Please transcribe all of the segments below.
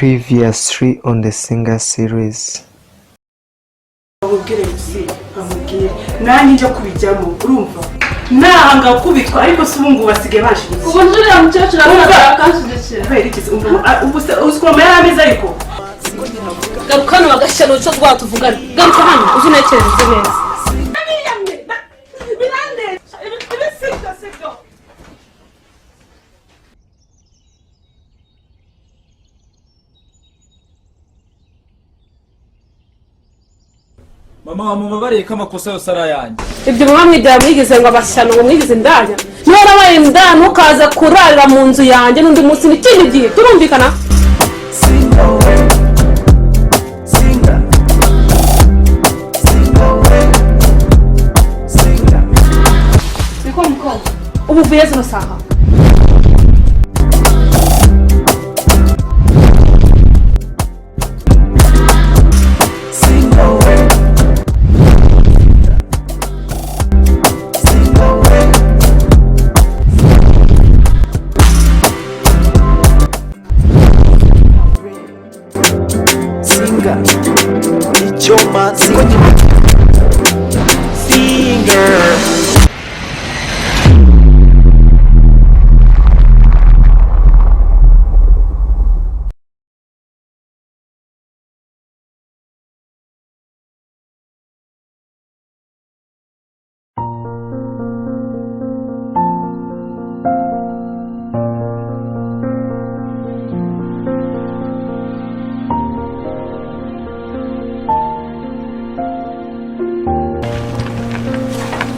Previously on the Singer series. Bamubwire gusi bamubwire nanjye njya kubijyamo, urumva nanga kubitwa, ariko si ubu ngubu basigaye banshyigikiye. Ubu uriya mukecuru Umva. azaza akanshyigikira. Kubera iki se? Umva, ubu se uzi ko mama yari ameze, ariko Garuka hano bagashyira uco rwatuvugana. Garuka hano uzi untekerereze neza. Mama, wamubabariye ko amakosa yose ari ayanjye. Ibyo muba mwigira mwigize ngo abashyano, ngo mwigize indaya. Niba warabaye indaya, ntukaze kurarira mu nzu yanjye n'undi munsi n'ikindi gihe, turumvikana? Singer. Singer. Singer. Niko mukobwa, ubu uvuye zino saha. Singer. Singer. Singer. Icyoma singer. Singer.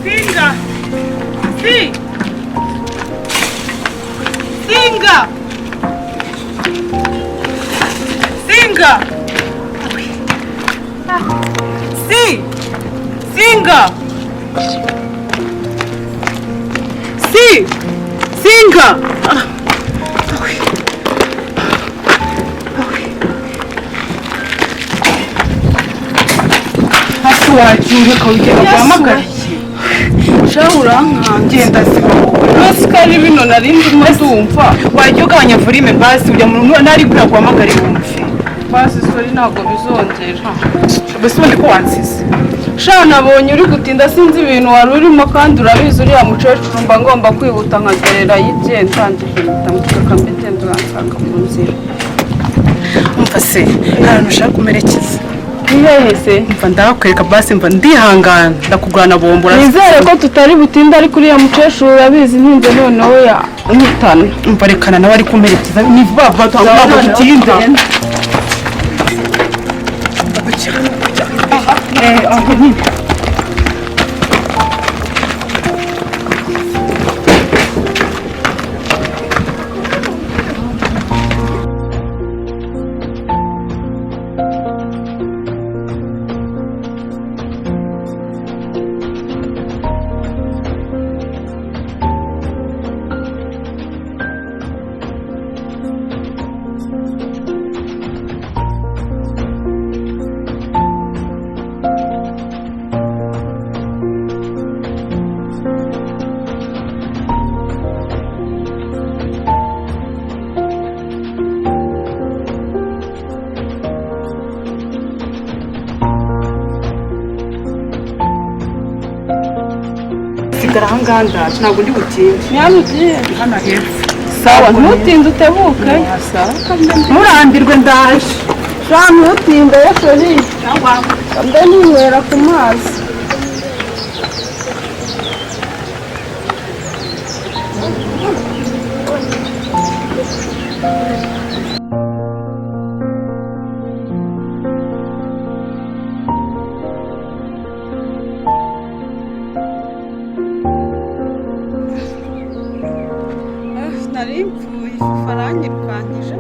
Singa, si Singa, Singa, si Singa, si Singa. Ah. Awe. Awe. Hasi wagiye ukawugera guhamagara. Shahu, urankanga. Genda siba wowe. Rwose ko ari bino nari ndimo ndumva. Wajya ugabanya volume basi, ujya mu nari kuriya guhamagara wumve. Basi sorry, ntabwo bizongera. Mbese ubundi ko wansize? Sha, nabonye uri gutinda, sinzi ibintu wari urimo, kandi urabizi uriya mukecuru mba ngomba kwihuta nkagererayo igihe ntangije mpita mutaka mbigenda uransanga mu nzira. Umva se, hari ahantu ushaka kumerekeza. Ni hehe se? Umva, ndahakwereka basi, mva ndihangana, ndakugurana bombora. Nizere ko tutari butinde, ariko uriya mukecuru urabizi ntinze noneho ya mpitana. Umva, rekana nawe, ari kumperekeza ni vuba vuba, ntabwo dutinda. Aho nyine. Sigara ahangaha, ndaje, ntabwo ndi butinde. Ni hano ugiye? Hano hepfo. Sawa, ntutinde, utebuke. Nturambirwe, ndaje. Sha, ntutinde ye chéri, mbe ninywera ku mazi. Nari mvuye ifufu aranyirukankije.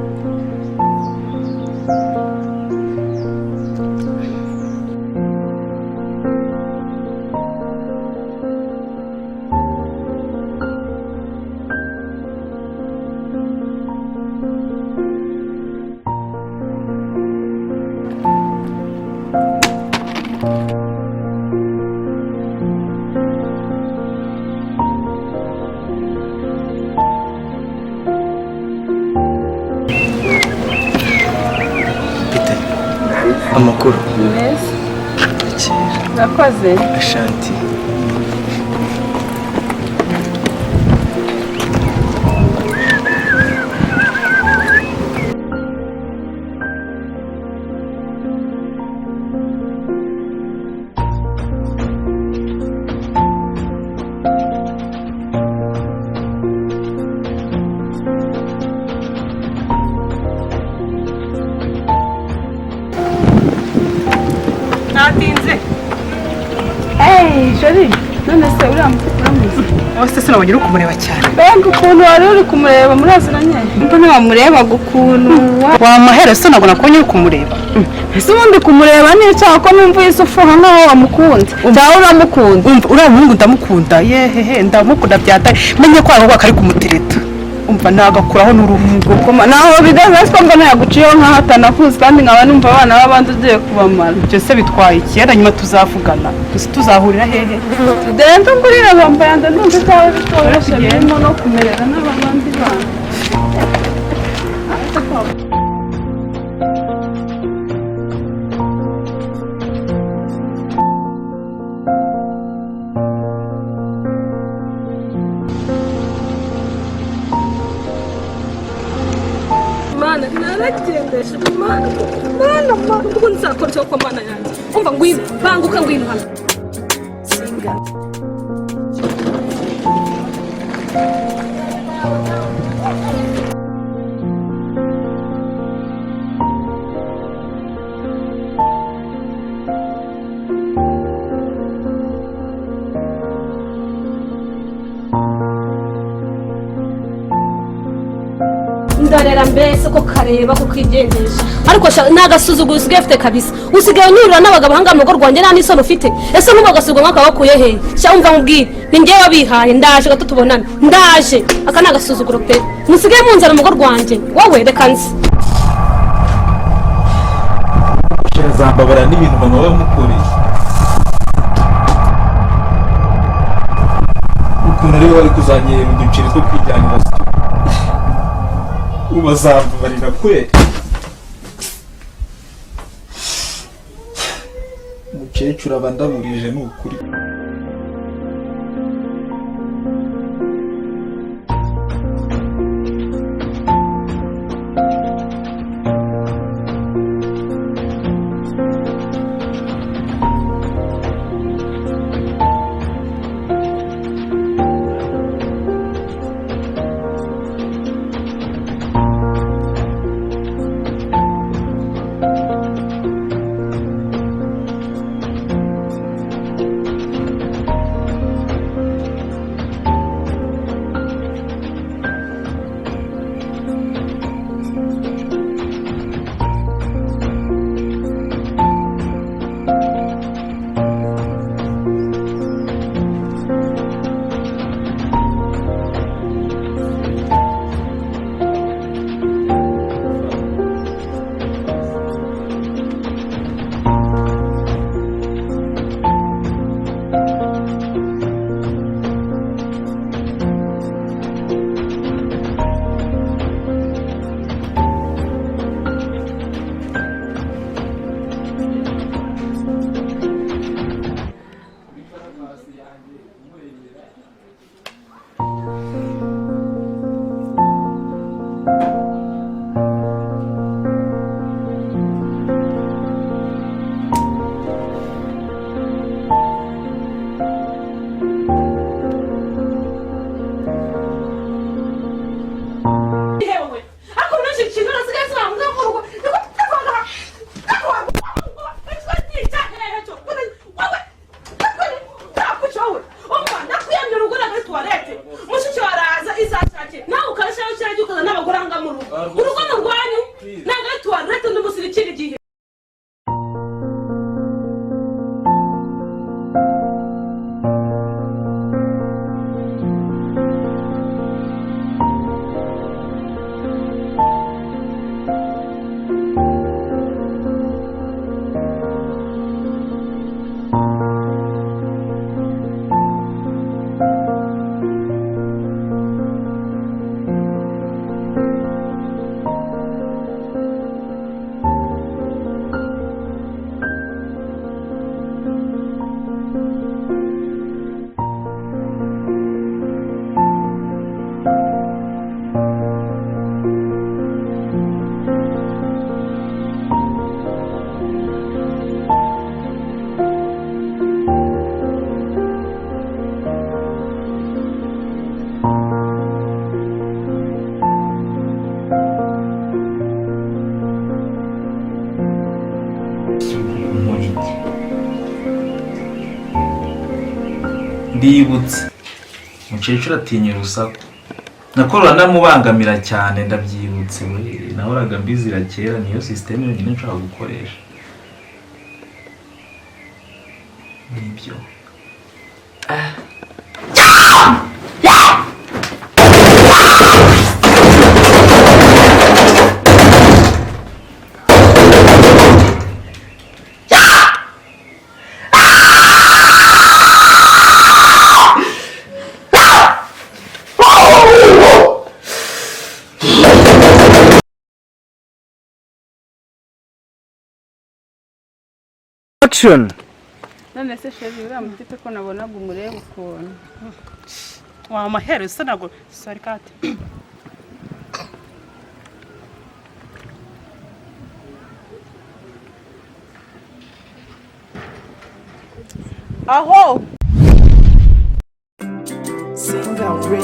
Amakuru Meza. Urakoze. Ashanti. Natinze. Hey, Jori, none se uriya mufite uramuzi? Wowe se sinabonye uri kumureba cyane. Mbega ukuntu wari uri kumureba muraziranye? Mbona wamurebaga ukuntu Wamahera se ntabwo nakubonye uri kumureba. Ese ubundi kumureba ni icyaha ko numva uhise ufuha nkaho wamukunze cyangwa uramukunda? Umva uriya muhungu ndamukunda, yehehe ndamukunda byataye. Menye ko ari kari kumutereta. Umva nagakuraho n'uruhu. Naho bidaze ko mbona yaguciyeho nkaho atanakuzi kandi nkaba numva abana b'abandi ugiye kubamara. Ibyo se bitwaye iki? Nyuma tuzavugana. Gusa tuzahurira hehe? Tugende ngurira bambaye yanjye ndumva ibyawe bitoroshye birimo no kumerera n'abandi bana. Mana naragendesha Mana Mana Mana ubwo nzakora icyo kwa Mana yanjye. Umva ngwino banguka ngwino hano. Ndarera mbese ko kareba ko kigendesha ariko nagasuzuguro usigaye ufite kabisa. Usigaye unyurira n'abagabo ahangaha mu rugo rwanjye nta n'isoni ufite. Ese nk'ubu agasuzuguro nk'aka wakuye hehe? Sha umva nkubwire, ni njyewe wabihaye, ndaje gato tubonane, ndaje. Aka ni agasuzuguro pe, musigaye munzana mu rugo rwanjye. Wowe reka nzi Zambabara n'ibintu mama bamukoreye. Ukuntu ariwe wari kuzanyera uduceri two kwijyanira ubazambabarira kweli. Umukecuru aba ndaburije ni ukuri. Ndibutse umukecuru atinya urusaku, nako ruranamubangamira cyane. Ndabyibutse we, nahoraga mbizira kera. Niyo sisiteme yonyine nshobora gukoresha, nibyo. Action. None se chéri, uriya mutipe ko nabonaga umureba ukuntu? Wa mahero se, ntabwo, sorry, kate. Aho. Singa we,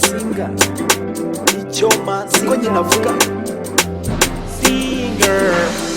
singa icyoma, siko nyine avuga singer.